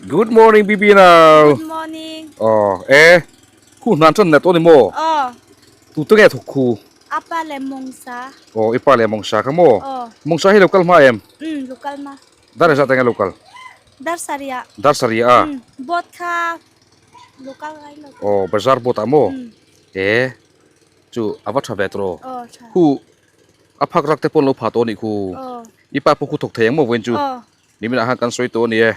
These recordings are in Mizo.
Good morning BB nau. Good morning. Aw e khu hnan than net aw ni maw? Aw. Tu te nge thawk khu? Apa leh mawngsa. Aw i pa leh mawngsa kha maw? Aw. Mawngsa hi lo kal hma em? Umm lo kal hma. Dar engzah te nge lo kal? Dar sarih ah. Dar sarih ah? Umm boat kha lo kal ngai lo. Aw bazar boat ah maw? Umm. E chu a va tha ve tawh. Aw tha. Khu a phak rak te pawh an lo phah tawh a nih khu. Aw. I pa pawh khu thawk thei ang maw vawiin chu? Aw. Nimin ah khan kan sawi tawh a ni e.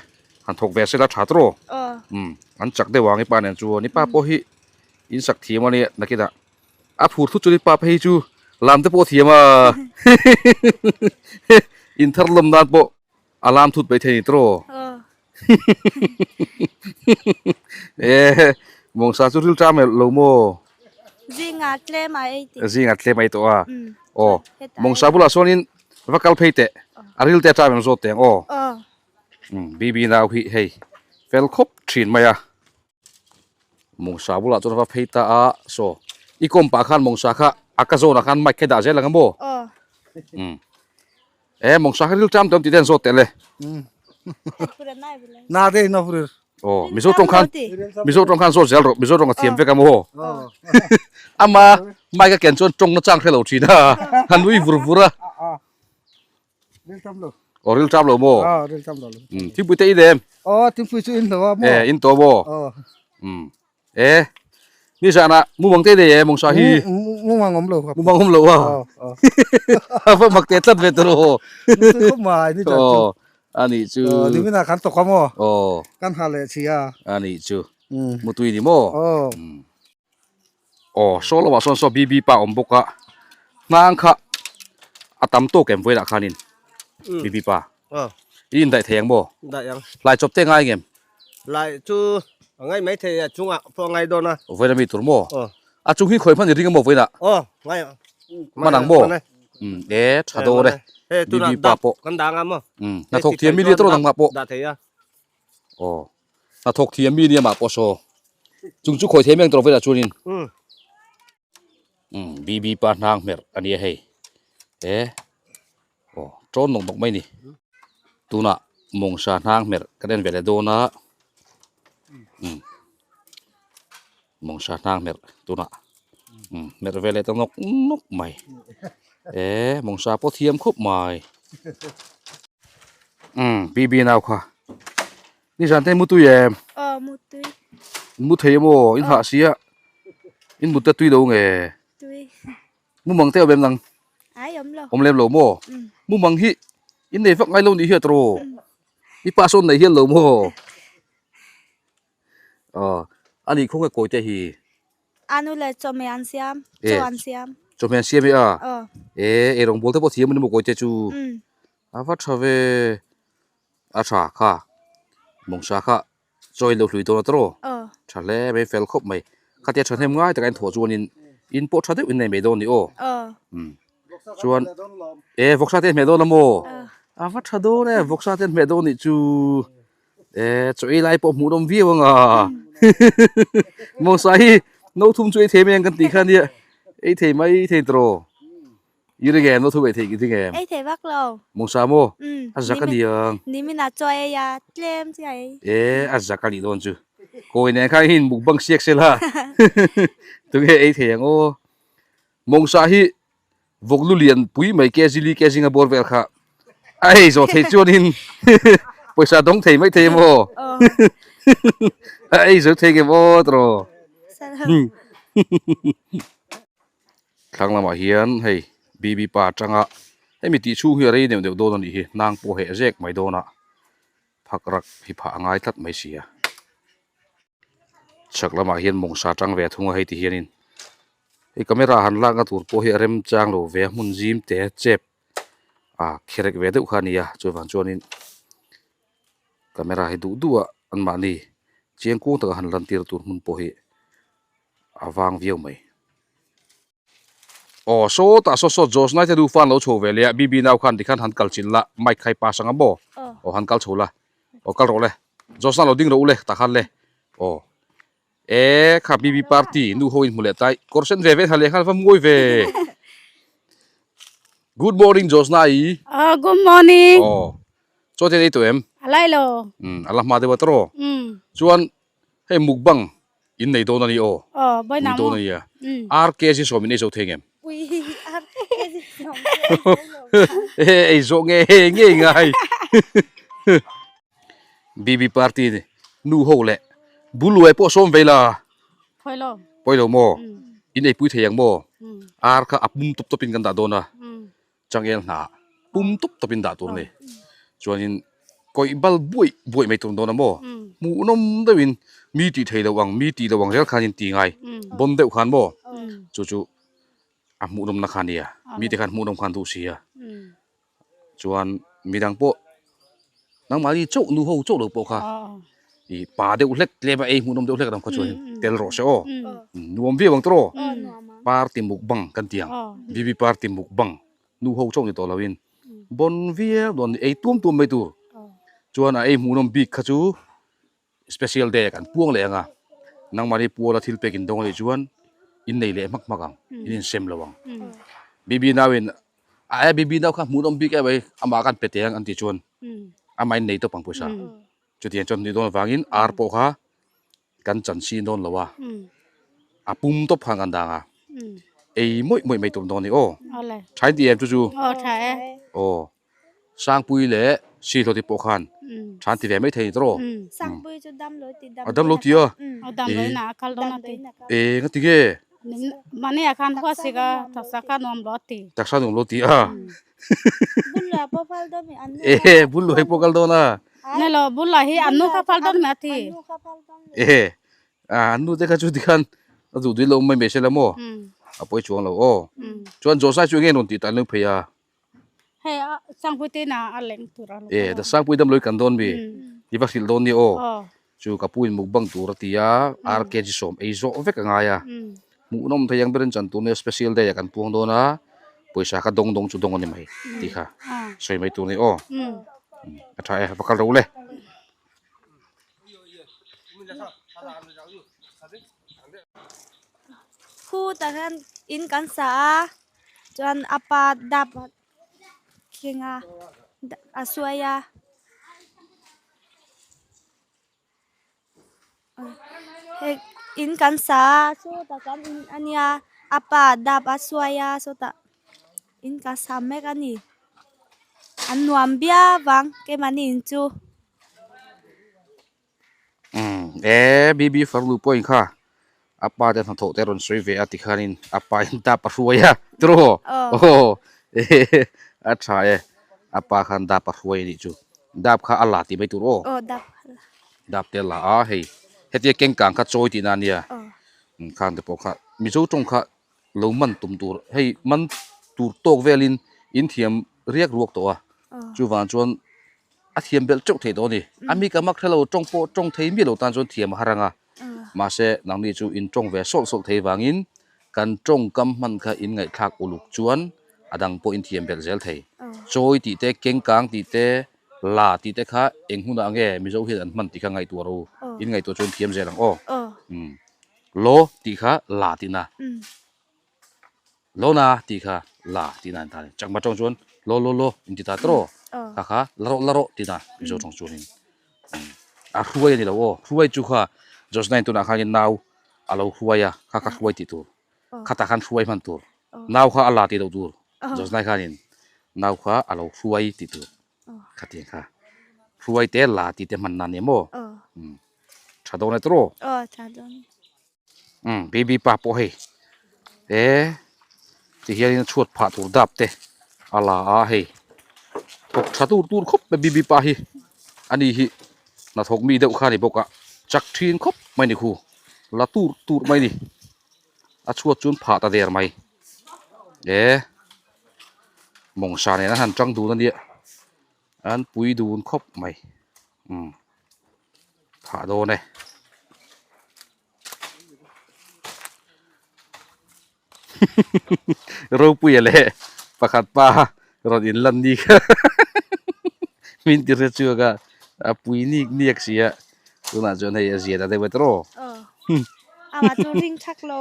Han thawk ve sela tha tawh. Aw. Umm an chak deuh ang i pa nen chuan i pa pawh hi in sak thiam a nia nakinah a phur thut chuan i pa phei chu lam te pawh a thiam a in thar lawm nan pawh a lam thut mai thei ni tawh. Aw. E mawngsa chu ril ṭam lo maw? Zingah tlem a ei tih. Zingah tlem a ei tawh a. Aw mawngsa bulah chuanin va kal phei teh a ril te a ṭam em zawt teh ang aw. Aw. Bibi nau hi hei fel khawp thin mai a. Mawngsa bulah chuan a va phei ta a saw i kawm pah khan mawngsa kha a ka zawnah khan mic kha i dah zel ang a maw? Aw. E mawngsa kha ril ṭam tawh em tih te an zawt teh le. Na te na furir. Aw Mizo tawng khan Mizo tawng khan zawt zel rawh Mizo tawng a thiam vek a maw? Ama mic a ken chuan tawng na chang hre lo thin a a nui vur vur a. Ril tam lo. Aw ril tam lo maw? Aw ril tam lo. Um thingpui te in em? Aw thingpui chu in lo a maw? E in to maw? Aw. Um e ni zana mumang te nei e mawngsa hi. Mumang awm lo. Mumang awm lo a. Aw aw. A va mak teh tlat ve tawh rawh. Nui khawp mai ni zan chu. Aw ani chu. Aw ni mina kan tawk a maw? Aw. Kan ha leh chi a. Ani chu. Um. Mutui ni maw? Aw. Um. Aw saw lamah sawn saw BB pa awm bawk a hnang kha a tam tawk em vawilah khanin BB pa i indaih thei ang maw? Daih ang. Hlai chawp te ngai ngem? Hlai chu a ngai mai thei a chungah pawh a ngai dawn a. Vawiin ami tur maw? Aw. A chung hi khawi hman i ring a maw vawiinah? Aw ngai ang. Hman ang maw? Um e tha dawn e BB pa pawh. Kan dang a maw? Um hnathawk thiam mi nia tawrh nangmah pawh. Dah thei a. Aw. Hnathawk thiam mi nia mah pawh saw. Chung chu khawi thei mai ang tawh velah chuanin. Umm BB pa hnang hmerh a nia hei. E aw tawn nawk nawk mai ni. Tunah mawngsa hnang hmerh kan en ve leh dawn a. Umm mawngsa hnang hmerh tunah umm hmerh ve leh ta nawk nawk mai. E mawngsa pawh thiam khawp mai. Umm BB nau kha. Nizan te mutui em? Aw mutui. In mu thei emaw? In hah sia. In mut te tui lo nge? Tui. Mumang te awm em nang? Ai awm lo. Awm lem lo maw? Mumang hi in nei vak ngai lo nih hi a tawh. I pa sawn nei hian lo maw? Aw a nih khawnge kawi te hi? Anu leh chawhmeh an siam. Chaw an siam. Chawhmeh an siam e a? Aw. E eirawng bawl te pawh thiam a ni maw kawi te chu? A va tha ve. A tha kha mawngsa kha chaw in lo hlui dawn a tawrh aw tha hle mai fel khawp mai khatia thahnem ngai taka in thawh chuanin in pawh tha deuh in nei mai dawn a ni aw umm chuan e vawksa te an hmeh dawn a maw a va tha dawn e vawksa te an hmeh dawn nih chu e chaw ei lai pawh hmuh nawm viau ang a mawngsa hi no thum chu ei thei mai ang kan tih kha nia ei thei mai thei tawrh aw. I ring em? No thu ei thei i ring em? Ei thei vak lo. Mawngsa maw? Umm. A zak a ni ang. Nimin ah chaw ei a, tlem chiah ei. E, a zak a nih dawn chu. Kawi nen khan hin mukbang siak sela. Tunge ei thei ang aw. Mawngsa hi vawk lu lian pui mai kg li kg nga bawr vel kha a ei zawh thei chuanin pawisa dawng thei mai thei emaw. A ei zo thei nge maw tawrh. Thlang lamah hian hei BB pa atanga hemi tih chhung hi a rei neuh neuh dawn a nih hi hnang pawh heh zek mai dawn a phak rak hi phah a ngai tlat mai si a chhak lamah hian mawngsa tang ve thung a hei ti hianin hei camera han lakna tur pawh hi a rem chang lo ve a hmun zim te chep ah kherek ve deuh kha a ni a chuvang chuanin camera hi duh duh a anmahni chiang kung taka han lan tir tur hmun pawh hi. a vang viau mai. Aw sawtah saw saw Josh Knight te nu fan lo chho ve leh a BB nau khan tikhan han kal chin la mic kha i pass ang a maw? Aw han kal chho la aw kal rawh le Josh Knight lo ding rawh u le tah khan le aw e kha BB party nu ho in hmu leh tai kawr sen ve ve ha leh nghal va mawi ve Good morning Josh Knight Aw good morning aw chaw te an ei tawh em? A lai lo. Umm a la hma deuh a tawh. Chuan hei mukbang in nei dawn a ni aw. Aw bawi na maw. Nia. Ar kg sawm in ei zo thei ngem. Ui ar kg sawm chu ei zo lo. Ei zawh nge ngei ngai. BB party ni nu ho leh buluai pawh sawm vei la. Pawi lo. Pawi lo maw. In ei pui thei ang maw. Ar kha a pum tawp tawp in kan dah dawn a. Changel hna pum tawp tawp in dah tur a ni. Chuanin kawih bal buaih buaih mai tur dawn a maw? Hmuhnawm deuhin mi tih thei loh ang, mi tih loh ang zel khan in ti ngai bawn deuh khan maw? Chu chu a hmuhnawmna kha a nia, mite khan hmuhnawm khan duh si a. Chuan midang pawh nangmahni chauh nu ho chauh lo pawh kha ih pa deuh hlek tlem a ei hmuhnawm deuh hlek ang khaw chuan tel rawh se aw. Nuam viau ang tawh aw. Party mukbang kan ti ang, BB party mukbang nu ho chauh ni tawh loin bawn viau dawn ei tuam tuam mai tur chuan a ei hmuhnawm bik kha chu special day ah kan puang leh ang a nangmahni puala thil pek in dawng anih chuan in nei leh hmak hmak ang in insem lo ang BB nau in a e BB nau kha hmuhnawm bik em mai amah khan pe teh ang an tih chuan amah in nei tawp ang pawisa chutiang chuan ni dawn avangin ar pawh kha kan chan si dawn lo a, a pum tawp khan kan dang a, ei mawih mawih mai tur dawn a ni aw, tha in ti em chu chu? Aw tha e. Aw, Sangpui leh Sihlawti pawh khan tha an ti ve mai thei ni tawh aw. Sangpui chu dam lo ti dam. A dam lo ti a? Aw dam lo na a kal dawn a ti. E nga ti nge? Mahni ah khan huat sik a, taksa kha nuam lo a ti. Taksa nuam lo ti a. Bulla pawh phal dawn mi an nu kha. E bulla hi pawh kal dawn a. Ni lo bulla hi an nu kha phal dawn mi a ti. An nu kha phal dawn mi. E an nu te kha chu tikhan a duh duih lo mai mai se la maw. A pawi chuang lo aw. Chuan Josai chu enge rawn tih tan lo phei a. Hei a Sangpui te na a leng tur a lo. E da Sangpui dam loi kan dawn mi. I va hrilh dawn ni aw. Chu ka pu in mukbang tur a ti a RKG sawm ei zawh vek a ngai a. Hmuhnawm thei ang berin chan tur nia special day ah kan puang dawn a pawisa kha dawng dawng chu dawng a ni mai tih kha sawi mai tur a ni aw. A tha e va kal ro le. Khu tah hian in kan sa a chuan a pa dap a kheng a a suai a hei in kan sa a sawtah kan in a nia a pa dap a suai a sawtah in ka sa mek a ni an nuam viau vang keimahni in chu. Umm e BB farnu pawhin kha a pa te hnathawh te a rawn sawi ve a tikhanin a pa in dap a hruai a tiraw aw a tha e a pa khan dap a hruai a nih chu dap kha a la tih mai tur aw dap te a la a hei hetia keng kang kha chawi tihna a nia khang te pawh kha mizo tawng kha lo man tum tur hei man tur tawk velin in thiam riak ruak tawh a chuvang chuan A thiam belh teuh thei tawh a ni. A mi ka mak hrelo tawng pawh tawng thei miah lo tan chuan thiam a har ang a. Mahse, nangni chu in tawng ve sawlh sawlh thei vangin kan tawngkam hman kha in ngaihthlak uluk chuan a dang pawh in thiam belh zel thei. Chawi tih te, kengkang tih te, la tih te kha eng hunah nge Mizo hian an hman tih kha ngaihtuah ro. In ngaihtuah chuan thiam zel ang aw. Law tih kha la tihna. Lo na tih kha la tih na an ta a ni. Chakma tawng chuan lo lo lo in ti ta tawh kha kha la rawh la rawh tih na Mizo tawng chuanin a hruai a ni lo aw. Hruai chu kha Josna in tunah khanin nau a lo hruai a kha kha hruai tih tur khatah khan hruai hman tur nau kha a la tih loh tur Josna khanin nau kha a lo hruai tih tur khatiang kha hruai te la tih te hman na a ni maw tha dawn e tawh aw. Umm baby pa pawh hei e ti hianin a chhuat phah tur dap te a la a hei thawk tha tur tur khawp mai baby pa hi ani hi hnathawk mi deuh kha a ni bawk a chak thin khawp mai a ni khu la tur tur mai a ni a chhuat chuan phah ta der mai e mawngsa nen an han tang dun a nia an pui dun khawp mai umm phah dawn e. Ropuia leh pakhat pa rawn in lan ni kha min ti hre chhuak a a pui nik niak si a tunah chuan hei a zia ta deuh e tawh Amah chu ring thak lo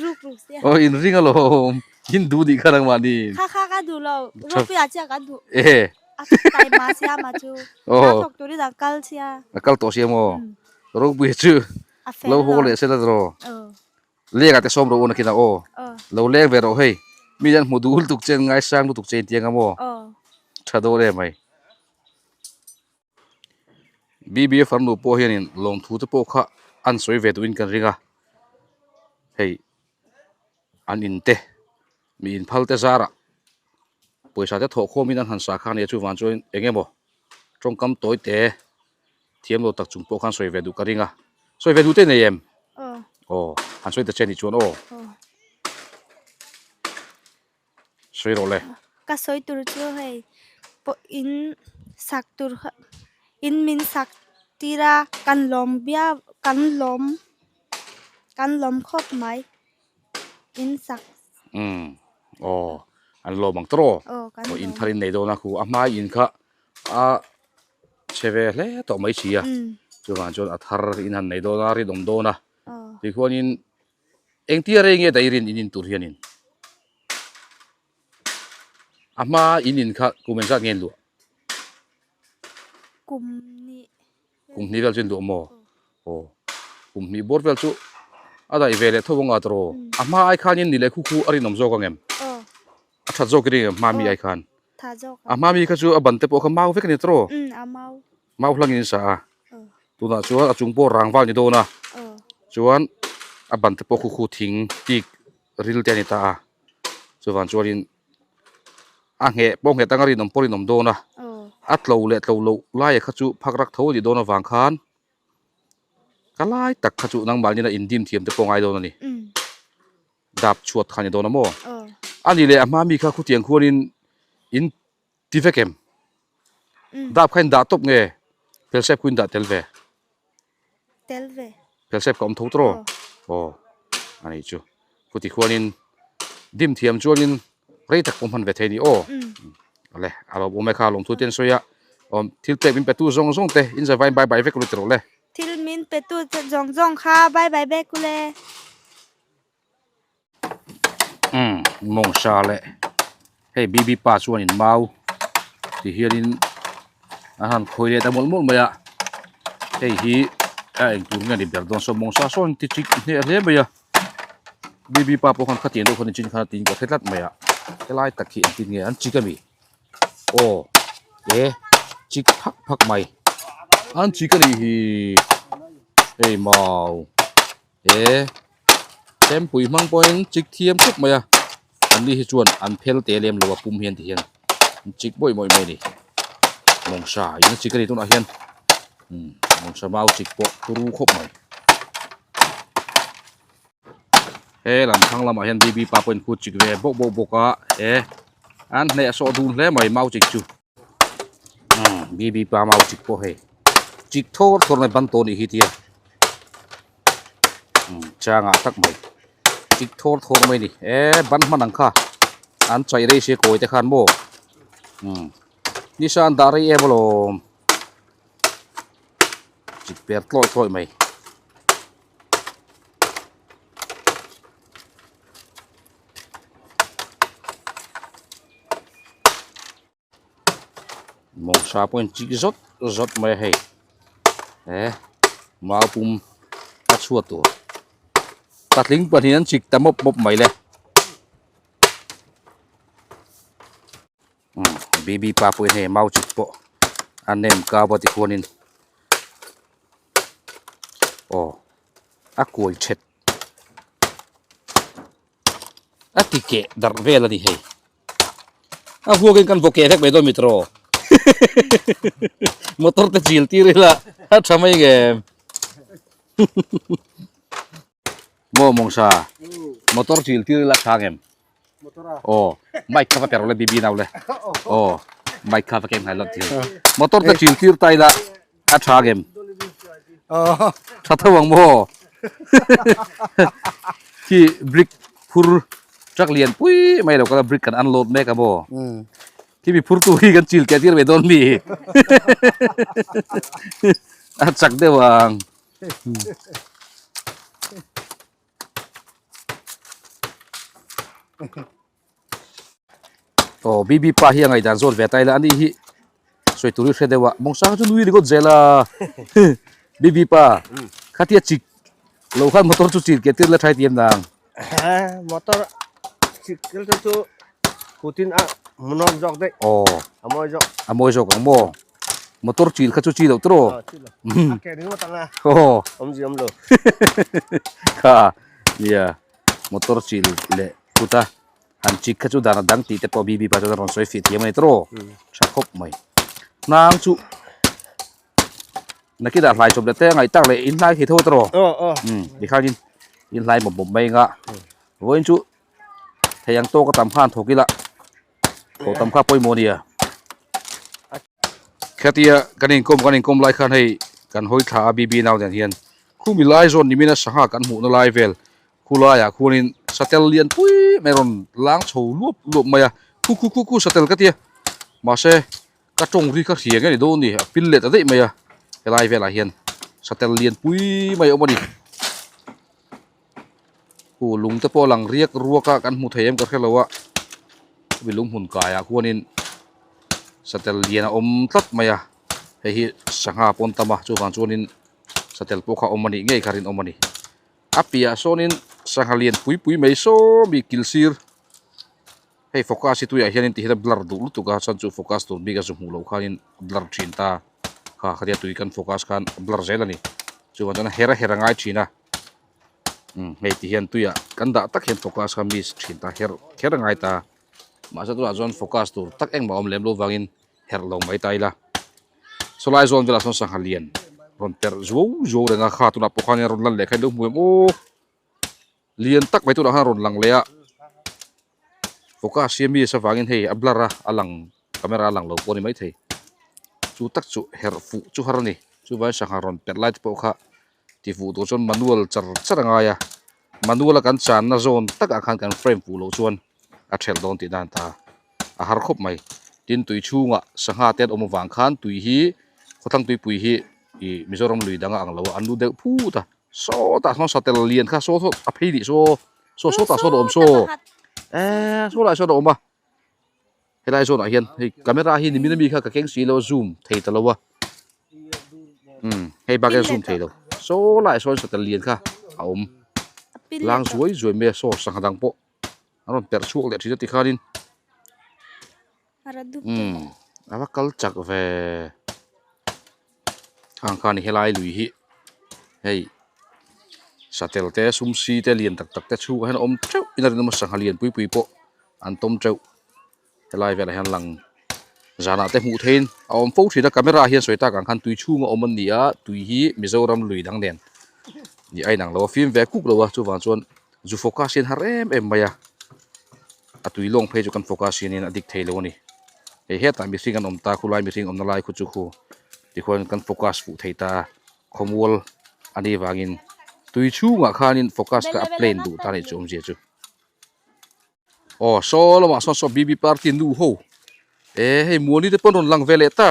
ruk ruk sia aw in ring alawm in duh nih kha nangmah ni kha kha ka duh lo Ropuia chiah ka duh e. A taima sia ma chu. A thawk turin a kal sia. A kal tawh sia maw? Ropuia chu lo haw leh sela tiraw? Leng ah te sawm rawh u nakin ah aw. Lo leng ve rawh hei. Mi hian hmu duh lutuk che an ngaisang lutuk che intiang a maw? Tha dawn em mai. BBA farnu pawh hianin lawmthu te pawh kha an sawi ve duhin kan ring a. Hei an in te mi inphal te zarah pawisa te thawh khawmin an han sa kha a nia chuvang chuan eng emaw tawngkam tawi te thiam lo tak chung pawh khan sawi ve duh ka ring a sawi ve duh te nei em aw han sawi ta che anih chuan aw sawi rawh le ka sawi tur chu hei pawh in sak tur kha in min sak tir a kan lawm viau kan lawm kan lawm khawp mai. In sak. Umm aw an lawm ang tawh aw. Aw in thar in nei dawn a khu a hma in kha a chhe ve hle tawh mai si a chuvang chuan a thar in han nei dawn a rinawm dawn a tikhuanin engtia rei nge daih rin in in tur hianin a hma in in kha kum engzat nge in luah? Kum hnih. Kum hnih vel chu in duh maw? Aw. Kum hnih bawr vel chu a daih ve leh tho ang a tawh. A hma ai khanin ni leh khu khu a rinawm zawk ang em? A that zawk i ring em hma mi ai khan? A hma mi kha chu a ban te pawh kha mau vek a ni tawh. Mau hlangin in sa a. Tunah chuan a chung pawh rang val ni dawn a. Chuan a ban te pawh khu khu thing tik ril te a ni ta a. Chuvang chuanin a ngheh pawh ngheh tanga rinawm pawh rinawm dawn a a tlo leh tlo loh laia kha chu phak rak tho a nih dawn avang khan ka lai tak kha chu nangmah nena indim thiam te pawh ngai dawn a ni dap chhuat kha a ni dawn a maw a nih leh a hma mi kha khutiang khuanin in ti vek em dap kha in dah tawp nge phelsep khu in dah tel ve. Tel ve. Phelsep ka awm tho tawh aw a nih chu chuti khuanin dim thiam chuanin rei tak pawh hman ve thei a ni aw awle a lo awm e kha lawmthu te an sawi a awm thil pek min pe tu zawng zawng te in zavain bye bye vek ru tiraw le. Thil min pe tu te zawng zawng kha bye bye vek ule. Umm mawngsa leh hei bb pa chuanin mau ti hianin a han khawi leh ta mawlh mawlh mai a hei hi a engtur nge ni ber dawn saw mawngsa sawn ti chik hneh hle mai a bb pa pawh khan khatiang deuh khan chin khan a tin ka hre tlat mai a helai tak hi engtin nge an chik a mi aw e chik phak phak mai an chik a nih hi hei mau. He chempui hmang pawhin chik thiam khawp mai a an ni hi chuan an phel te lem lo a pum hian ti hian an chik bawih bawih mai a ni mawngsa in a chik a ni tunah hian umm mawngsa mau chik pawh turu khawp mai he lam thlang lamah hian baby pa pawhin khu chik ve bawk bawk bawk a he an hneh sawh dun hle mai mau chik chu. Umm bb pa mau chik pawh hei chik thawr thawr mai ban tawh anih hi tia umm changah tak mai chik thawr thawr mai a ni e ban hman ang kha an chaih rei sia kawi te khan maw umm nisa an dah rei em alawm chik per tlawih tlawih mai. Mawngsa pawh in chik zawt zawt mai a hei he mau pum a chhuat tur patling pahnih an chik ta mawp mawp mai le umm bb pa pawhin hei mau chik pawh a nem kau a tikhuanin aw a kuai thet a ti keh darh vel a ni hei a huakin kan vaw keh vek mai dawn mi tawh motor te chil tir ila a tha mai nge maw mawngsa motor chil tir ila tha ngem aw mic kha va per le bb nau le aw mic kha va kem ngai lot thil motor te chil tir ta ila a tha ngem tha tho ang maw khi brick phur truck lian pui mai lo kala brick kan unload mek a maw khi mi phur tu hi kan chil keh tir ve dawn mi a chak deuh ang Aw bb pa hi a ngaihdan zawt ve ta ila ani hi. Sawi tur hi hre deuh a, mawngsa kha chu nui ringawt zel a. Bibi pa, khatia chik lo khan motor chu chil ke tir la tha i ti em nang? Motor chik kel chu chu kutin a hmuhnawm zawk daih. Aw. A mawi zawk. A mawi zawk ang maw? Motor chil kha chu chi loh tawh. Aw, chi lo. A ke ringawt ang a. Aw. Awmzia awm lo. Kha, nia, motor chil leh kuta Han chik kha chu dan a dang tih te pawh BB pa chuan a rawn sawi fih thiam a ni tawh tha khawp mai. Hnang chu nakinah hlai chawp leh te a ngaih tak leh in hlai thei tho tawh tikhanin in hlai mawp mawp mai anga vawiin chu thei ang tawk a tam khan thawk ila thawh tam kha pawimawh a nia. Khatia kan inkawm kan inkawm lai khan hei kan hawi thla a BB nau nen hian khumi lai zawn nimin a sangha kan hmuhna lai vel Khulaiah khuanin satel lian pui mai rawn lang chho luap luap mai a, khu khu khu khu satel ka tia mahse ka tawng ri kha hria nge ni dawn ni a pil leh ta daih mai a helai velah hian satel lian pui mai a awm a ni. Khu lung te pawh a lang riak ruak a kan hmu thei em ka hre lo a khumi lung hmun kaiah khuanin satel lian a awm tlat mai a hei hi sangha pawn tam a chuvang chuanin satel pawh kha awm a nih ngei kha rinawm a ni. A piahah sawnin sangha lian pui pui mai sawm hi kil sir hei focus hi tuiah hianin ti hian a blur duh lutuk a chuan chu focus tur bik a zu hmuh loh khanin a blur thin ta kha khatia tui kan focus khan a blur zel a ni chuvang chuan a her a her a ngai thin a umm hei ti hian tuiah kan dah tak hian focus kha miss thin ta her kher a ngai ta mahse tunah chuan focus tur tak engmah a awm lem lo vangin herh lo mai ta ila. Sawlai zawn velah sawn sangha lian rawn perh zuau zuau reng a kha tunah pawh khan rawn lan leh kha in lo hmu em aw lian tak mai tunah khan rawn lang leh a focus hi a miss avangin hei a blur a a lang camera a lang lo pawh a ni maithei chu tak chu herh fuh chu har a ni chuvangin sangha rawn perh lai te pawh kha ti fuh tur chuan manual char char a ngai a manual a kan channa zawn takah khan kan frame fuh loh chuan a thelh dawn tih dan ta a har khawp mai tin tui chhungah sangha te an awm avang khan tui hi khawthlang tuipui hi ih Mizoram lui dang a ang lo a an lu deuh phut a sawtah sawn satel lian kha saw saw a phei nih saw saw sawtah sawn a awm saw eee saw lai sawn a awm a helai zawnah hian hei camera hi nimin ami kha ka keng si lo a zoom thei ta lo a umm hei bak hian zoom thei lo saw lai sawn satel lian kha a awm lang zuai zuai mai a saw sangha dang pawh. A rawn perh chhuak leh thin a tikhanin umm a va kal chak ve khang khan helai lui hi hei satel te sumsi te lian tak tak te chhungah hian a awm teuh in a rinawm a sangha lian pui pui pawh an tawm teuh helai velah hian lang zanah te hmuh theihin a awm fo thin a camera hian sawi tak ang khan tui chhunga awm an ni a tui hi Mizoram lui dang nen ih a inang lo a fim ve kuk lo a chuvang chuan zu focus hian har em em mai a a tui lawng phei chu kan focus hianin a dik thei lo a ni hei hetah mihring an awm ta khulai mihring awmna lai khu chu khu tikhuan kan focus fuh thei ta khawmual a nih vangin tui chhungah khanin focus kha a plane duh ta a nih chu awmzia chu. Aw saw lamah sawn saw BB party nu ho eh hei muani te pawn rawn lang ve leh ta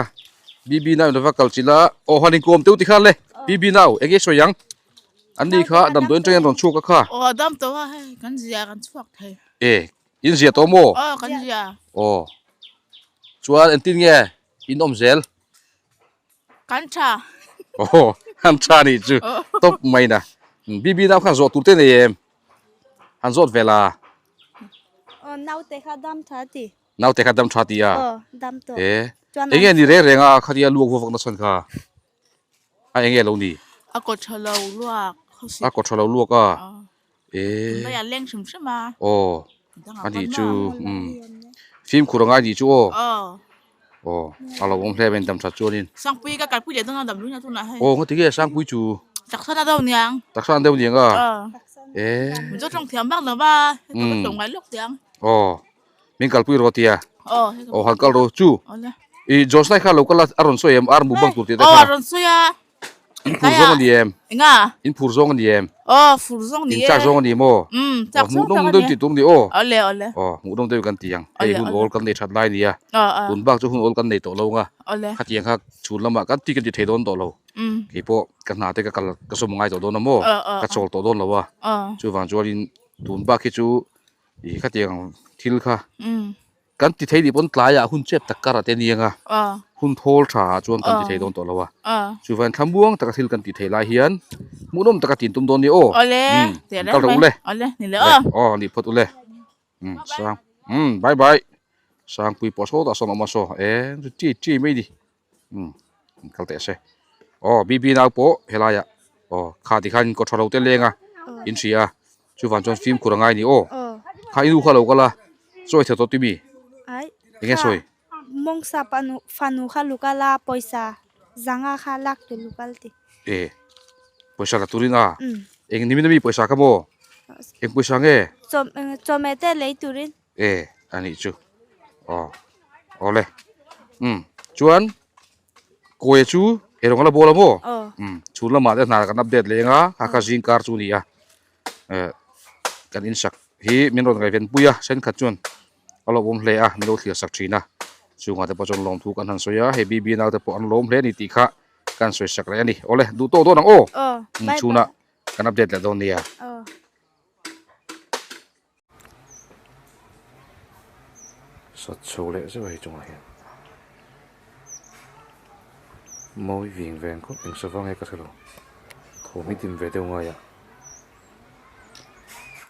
BB nau in va kal chilh a aw han inkawm teuh tikhan le BB nau eng nge sawi ang an ni kha damdawi atangin rawn chhuak a kha Aw a dam tawh a hei kan zia kan chhuak thei eh in zia tawh maw Aw kan zia aw chuan engtin nge in awm zel Kan tha. Aw, an tha nih chu. Top mai na. BB nau khan zawh tur te nei em? Han zawt ve la. Aw, naute kha dam tha ti. Naute kha dam tha ti a? Aw, dam tawh. E, enge ni reng reng a khatia luak vuak na chhan kha? A enge lo ni? A kaw tha lo luak. A kaw tha lo luak a? E. Mai a leng hrim hrim a. Aw, a nih chu. Fimkhur a ngai nih chu aw. Aw. Aw, a lo awm hle mai dam that chuanin. Sangpui ka kalpui leh dawn a dam luina tunah hei. Aw, ngati nge Sangpui chu? Taksa na deuh niang. Taksa na deuh niang a. Aw. E. Mizo tawng thiam vak lo va, hei ka tawng ngai lawk tiang. Aw, min kalpui rawh tia. Aw. Aw, han kal rawh chu. Aw le. I Johnson kha lo kal a, a rawn sawi em? Ar mu bang tur tih te kha. Aw, a rawn sawi a. In phur zawng a ni em? Enga? In phur zawng a ni em? Aw, phur zawng ni e. In chak zawng a ni maw? Um, chak zawng tak a ni. Hmuh nawm deuh tih tur ni aw. Awle, awle. Aw, hmuh nawm deuh kan ti ang. Hei hun awl kan nei that lai nia. Aw, aw. Tun bak chu hun awl kan nei tawh lo nga. Awle. Khatiang kha chhun lamah kan ti kan ti thei dawn tawh lo. Um. Kei pawh ka hna te ka kal ka sawm ngai tawh dawn a maw? Aw, aw. Ka chawl tawh dawn lo a. Aw. Chuvang chuanin tun bak hi chu ih khatiang thil kha. Um. Kan ti thei nih pawn tlaiah hun chep tak karah te aniang a, hun thawl tha ah chuan kan ti thei dawn tawh lo a. Chuvain thlamuang taka thil kan ti thei lai hian hmuhnawm taka tin tum dawn nia aw. Umm kal rawh ule. Aw ni phawt ule. Umm sang umm bye bye. Sangpui pawh sawtah sawn a awm a saw eng chu chi chi mai ni. Umm kal teh se. Aw BB nau pawh helaiah aw kha tikhan kawtha lo te leng a in hria a chuvan chuan fimkhur a ngai ni aw. Kha i nu kha lo kal a sawi tha tawh timi eng nge sawi? Mawngsa panu fanu kha lukal a pawisa zanga kha lak tur lukal ti. E pawisa la turin a eng nimin ami pawisa kha maw eng pawisa nge? Chawhmeh te lei turin. E a nih chu aw awle umm chuan kawi chu erawng a la bawl a maw umm chhun lamah te hna kan update leng a kha kha zing kar chu a ni a eh kan insak hi min rawn ngaihven pui a thenkhat chuan a lawmawm hle a min lo thlir sak thin a chungah te pawh chuan lawmthu kan han sawi a hei B B nau te pawh an lawm hle a ni tih kha kan sawi sak leh a ni awle duh tawk dawn ang aw chhunah kan update leh dawn nia. Sat chho leh zeuh a hei chungah hian mawi ving veng khawp eng sava nge ka hre lo thawm hi dim ve deuh ngai ah.